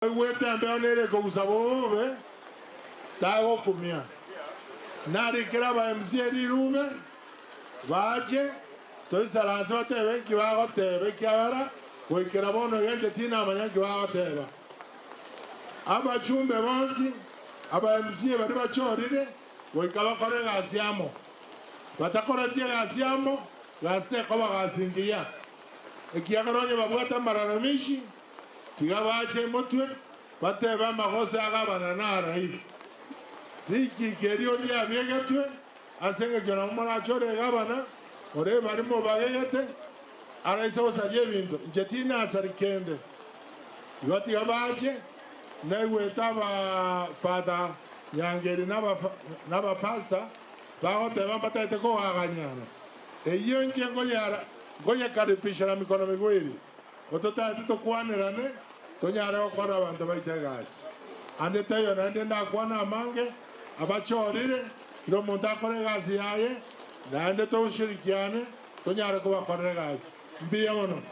Oigwete embeo nere ekogusa bobe, tagokumia. Narikere aba MCA rirube, bache, toisaranse batebe nki bagoteba, ekiagera goikera bono iga inche tinamanya nki bagoteba. Abachumbe bonsi, aba MCA baria bachorire, goika bakore egasi amo. Batakoreti egasi amo, gasi tekoba gasi ngiya, ekiagera onye babwate amalalamishi, Tiga bache motwe, batebe amagoso a gavana na arai. Richiiko erio riabegetwe ase engencho nabo morachore egavana ore baria mobagegete, araise gosaria ebinto, inche tinasari kende. Igo tiga bache, naigwete abafada Nyangeri na abapastor bagoteba mbatagete kogaganyana. Eyio inche nkoyekaribisha na mikono migweri. Gototaete tokwanerane, tonyare gokora abanto baito egasi. Ande taiyo naende ndakwane amange, abachorire, kera omonto akore egasi yaye, naende toshirikiane, tonyare kobakorera egasi. Mbuya mono.